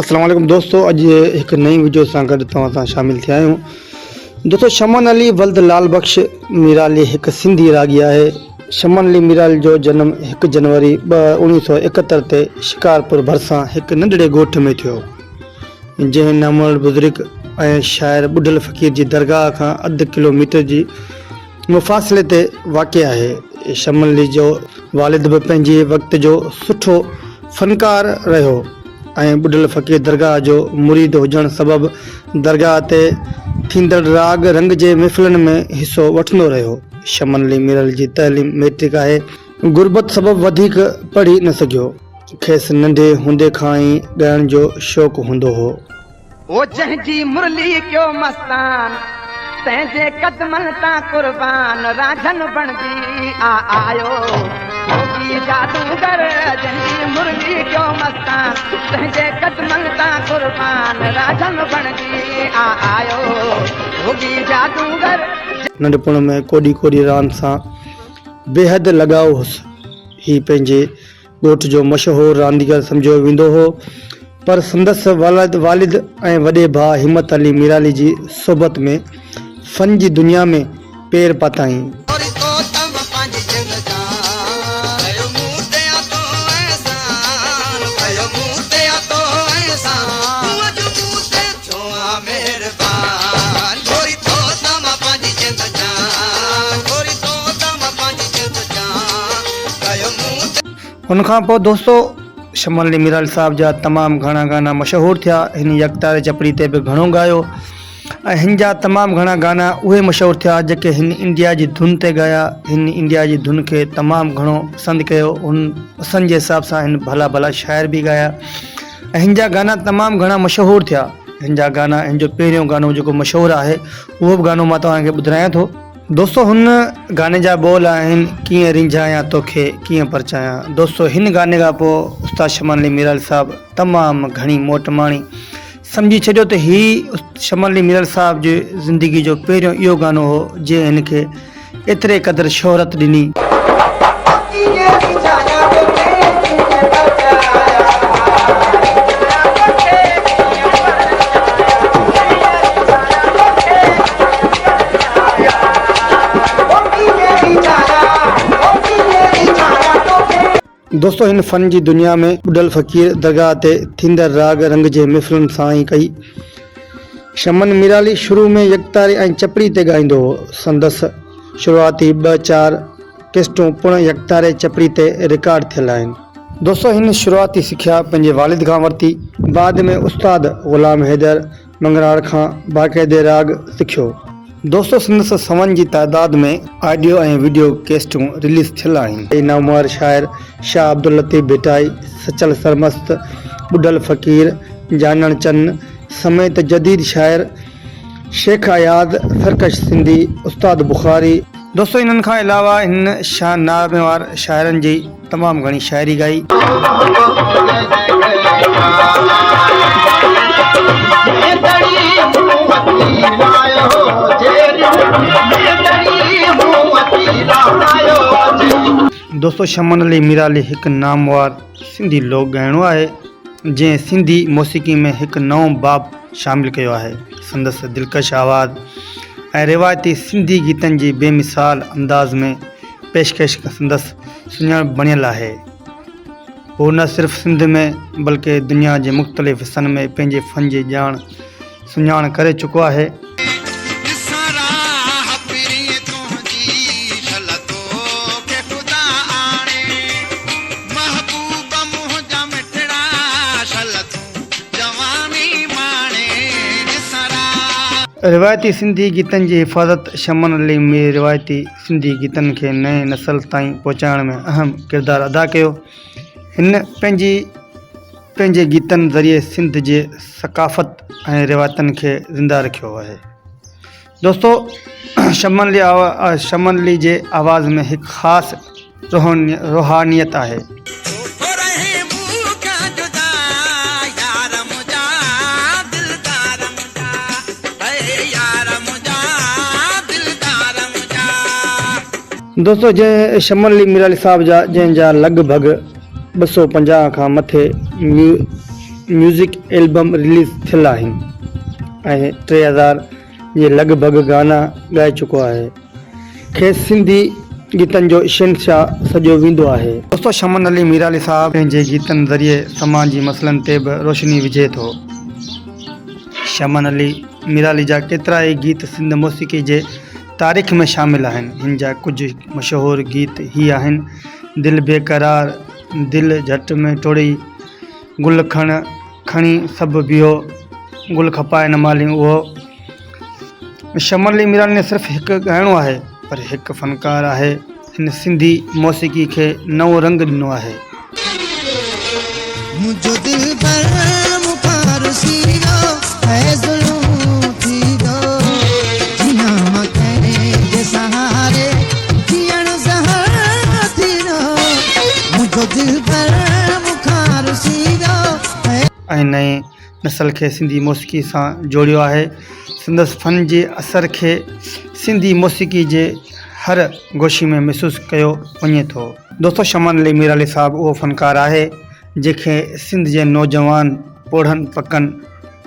اسلام عليڪم دوستو اڄ هڪ نئين وڊيو سان گڏ توهان سان شامل ٿيا آهيون دوستو شمن علي ولد لال بخش ميرالي هڪ سنڌي راڳي آهي شمن علي ميرالي جو جنم هڪ جنوري 1971 تي شڪارپور ڀرسان هڪ ننڍڙي ڳوٺ ۾ ٿيو جنهن نامور بزرگ ۽ شاعر ٻڍل فقير جي درگاهه کان اڌ ڪلو ميٽر جي مفاصلي تي واقع آهي. شمن علي جو والد به پنهنجي وقت جو سٺو فنڪار رهيو ۽ ٻڍل فقير درگاهه جو مريد هجڻ سبب درگاهه تي ٿيندڙ راڳ رنگ جي محفلن ۾ حصو وٺندو رهيو. شمن علي ميرل جي تعليم مئٽرڪ آهي. غربت سبب وڌيڪ پڙهي نه سگهيو. کيس ننڍي هوندي کان ئي ڳائڻ جو شوق هوندو هو. او جنهن جي مرلي ڪيو مستان، تنهن جي قدمن تان قربان، رانجهن بڻجي آ آيو جوڳي جادوگر. جنهن جي مرلي ڪيو مستان، تنهن جي قدمن تان قربان، رانجهن بڻجي آ آيو جوڳي جادوگر. ننڍپڻ ۾ ڪوڏي ڪوڏي راند سان بيحد لڳاء هوس. هي پنهنجي ڳوٺ جو مشهور رانديگر سمجهيو ويندو هو، پر سندس والد ۽ وڏي ڀاء همت علي ميرالي جي صحبت ۾ فن جي دنيا ۾ پير پاتائين. ان کان پوء دوستو شمن علي ميرالي صاحب جا تمام گهڻا گانا مشهور ٿيا. هن يڪتاري چپڙي تي به گهڻو ڳايو ۽ هن جا تمام گهڻا گانا اهي مشهور ٿيا جيڪي هن انڊيا جي ڌن تي ڳايا. هن انڊيا جي ڌن کي تمام گهڻو پسند ڪيو. هن پسند جي حساب سان هن ڀلا ڀلا شاعر به ڳايا ۽ هن جا گانا تمام گهڻا مشهور ٿيا. هن جا گانا هن جو پهريون گانو جيڪو مشهور آهي اهو به گانو مان توهان کي ٻڌرايان ٿو. دوستو هن گاني جا ٻول آهن ڪيئن رينجهايان توکي ڪيئن پرچايان دوستو هن گاني کان پوء استاد شمن علي ميرالي صاحب تمام گهڻي موٽ ماڻي سمجهي ڇڏيو ته هي شمن علي ميرالي صاحب جي زندگي جو پهريون اهو گانو هو جنهن هن کي ايتري قدر شهرت ڏني. دوستو هن فن جي دنيا ۾ ٻڍل فقير درگاهه تي ٿيندڙ راڳ رنگ جي محفلن سان ئي ڪئي. شمن ميرالي شروع ۾ يڪتاري ۽ چپڙي تي ڳائيندو هو. سندس شروعاتي ٻه چار ڪيسٽون پڻ يڪتاري چپڙي تي رڪارڊ ٿيل آهن. دوستو هن شروعاتي سکيا پنهنجي والد کان ورتي. بعد ۾ استاد غلام حيدر مڱڻهار کان باقاعدي راڳ سکيو. دوستو سندس سون جي تعداد ۾ آڊيو ۽ وڊيو ڪيسٽون رليز ٿيل آهن. نامور شاعر شاهه عبداللطيف ڀٽائي، سچل سرمست، ٻڍل فقير، جانڻ چن سميت جديد شاعر شيخ اياز، سرڪش سنڌي، استاد بخاري، دوستو انهن کان علاوه هن نامور شاعرن جي تمام گهڻي شاعري ڳائي. دوستو شمن علي ميرالي هڪ نامور سنڌي لوڪ ڳائڻو آهي جنهن سنڌي موسيقي ۾ هڪ نئون باب شامل ڪيو آهي. سندس دلڪش آواز ۽ روايتي سنڌي گيتن جي بي مثال انداز ۾ پيشڪش سندس سڃاڻپ بڻيل آهي. هو نه صرف سنڌ ۾ بلڪه دنيا جي مختلف حصن ۾ پنهنجي فن جي ڄاڻ سڃاڻ ڪري چڪو آهي. ڏسان راهه پرين تنهنجي شل توکي خدا آڻي محبوب منهنجا مٺڙا شل تون جواني ماڻي ڏسان راهه. روايتي سنڌي گيتن جي حفاظت شمن علي مير روايتي سنڌي گيتن کي نئين نسل تائين پهچائڻ ۾ اهم ڪردار ادا ڪيو. هن پنهنجي پنهنجي گيتن ذريعي سنڌ جي ثقافت ۽ روايتن کي زنده رکيو آهي. دوستو شمن علي شمن علي جي آواز ۾ هڪ خاص روحانيت آهي. ڇو رهين مون کان جدا يار منهنجا دلدار منهنجا اي يار منهنجا دلدار منهنجا. دوستو جنهن شمن علي ميرالي صاحب جا جنهن جا لڳ ڀڳ 250 کان مٿي ميوزڪ البم رليز ٿيل آهن ۽ 3000 جي لڳ ڀڳ گانا ڳائي چڪو آهي. کيس سنڌي گيتن جو شهنشاهه سڏيو ويندو آهي. دوستو شمن علي ميرالي صاحب پنهنجي گيتن ذريعي سماجي مسئلن تي به روشني وجهي ٿو. شمن علي ميرالي جا ڪيترائي گيت سنڌ موسيقي جي تاريخ ۾ شامل آهن. هن جا ڪجهه مشهور گيت هي آهن، دل بيقرار، دل جهٽ ۾ ٽوڙي، گل کڻ کڻي سڀ بيهو، گل کپائي نه مالهين اهو. شمن علي ميراڻي نه صرف هڪ ڳائڻو آهي پر هڪ فنڪار آهي. هن سنڌي موسيقي کي نئون رنگ ڏنو آهي. منهنجو دلبر مون کان رسي ويو اي ظلم ٿي ويو جيان مان ڪنهن جي سهاري جيئڻ زهر ٿي ويو منهنجو دلبر مون کان رسي ويو اي. ۽ نئين نسل کي سنڌي موسيقي سان جوڙيو آهي. سندس فن جي اثر کي سنڌي موسيقي جي هر گوشي ۾ محسوس ڪيو وڃي ٿو. دوستو شمن علي ميرالي صاحب اهو فنڪار آهي جنهن کي سنڌ جي نوجوان، پوڙهن، پڪن،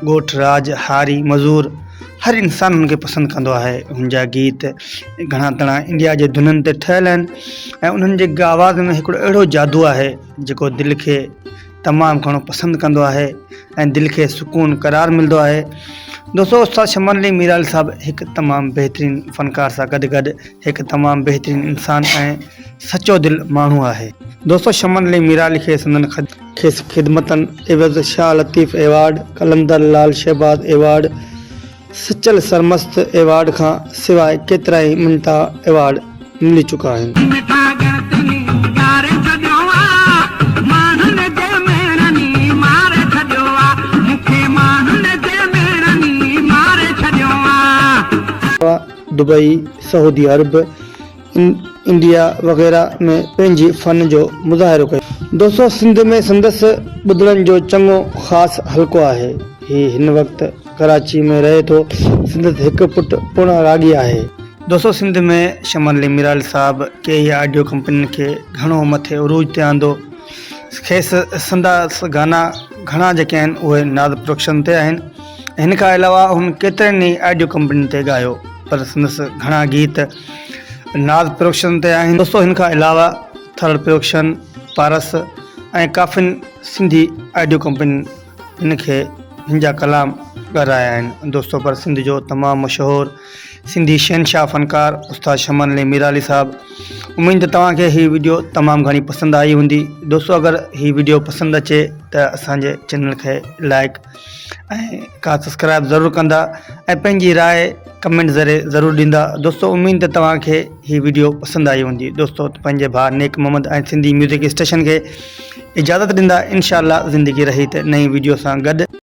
ڳوٺ راڄ، هاري، مزور هر انسان هن کي پسند ڪندو آهي. هن جا گيت گهڻا تڻا انڊيا جي ڌنن تي ٺهيل آهن ۽ انهن جي آواز ۾ هڪڙو اهڙو جادو آهي جيڪو دل کي تمام گهڻو پسند ڪندو آهي ۽ دل کي سڪون قرار ملندو آهي دوستو استاد شمن علي ميرالي صاحب هڪ تمام بهترين فنڪار سان گڏ گڏ هڪ تمام بهترين انسان ۽ سچو دل ماڻهو آهي دوستو شمن علي ميرالي کي سندن کيس خدمتن عيوض Shah Latif award Qalandar Lal Shahbaz award Sachal Sarmast award کان سواء ڪيترائي مڃتا ايوارڊ ملي چڪا آهن. مٺا ڳڻتين ڳاري ڇڏيو آ، ماڻهن جي ميڻن ماري ڇڏيو آ، مون کي ماڻهن جي ميڻن ماري ڇڏيو آ. دبئي، سعودي عرب، انڊيا وغيره ۾ پنهنجي فن جو مظاهرو ڪيو. دوستو سنڌ ۾ سندس ٻڌڻن جو چڱو خاص حلقو آهي. هي هن وقت ڪراچي ۾ رهي ٿو. سندس هڪ پٽ پڻ راڳي آهي. دوستو سنڌ ۾ شمن علي ميرالي صاحب ڪيئي آڊيو ڪمپنين کي گهڻو مٿي عروج تي آندو. کيس سندس گانا گهڻا جيڪي آهن اهي ناز پروڊڪشن تي آهن. هن کان علاوه هن ڪيترين ئي آڊيو ڪمپنين تي ڳايو پر سندس گهڻا گيت ناز پروڊڪشن تي آهن. دوستو هن کان علاوه ٿرڊ پروڊڪشن، پارس ۽ ڪافين سنڌي آڊيو ڪمپنين هن کي هن جا ڪلام ڳارايا آهن. دوستو پر سنڌ جو تمام مشهور سنڌي شهنشاهه فنڪار استاد شمن علي ميرالي صاحب اميد ته توهان کي هي وڊيو تمام گهڻي پسند آئي هوندي دوستو اگر هي وڊيو پسند اچي ته اسان جي چينل کي لائڪ ۽ ڪا سبسڪرائب ضرور ڪندا ۽ پنهنجي راء ڪمينٽ ذريعي ضرور ڏيندا دوستو اميد ته توهان کي هي وڊيو پسند آئي هوندي دوستو پنهنجي ڀاء نيڪ محمد ۽ سنڌي ميوزڪ اسٽيشن کي اجازت ڏيندا انشاء الله زندگي رهي ته نئين وڊيو سان گڏ.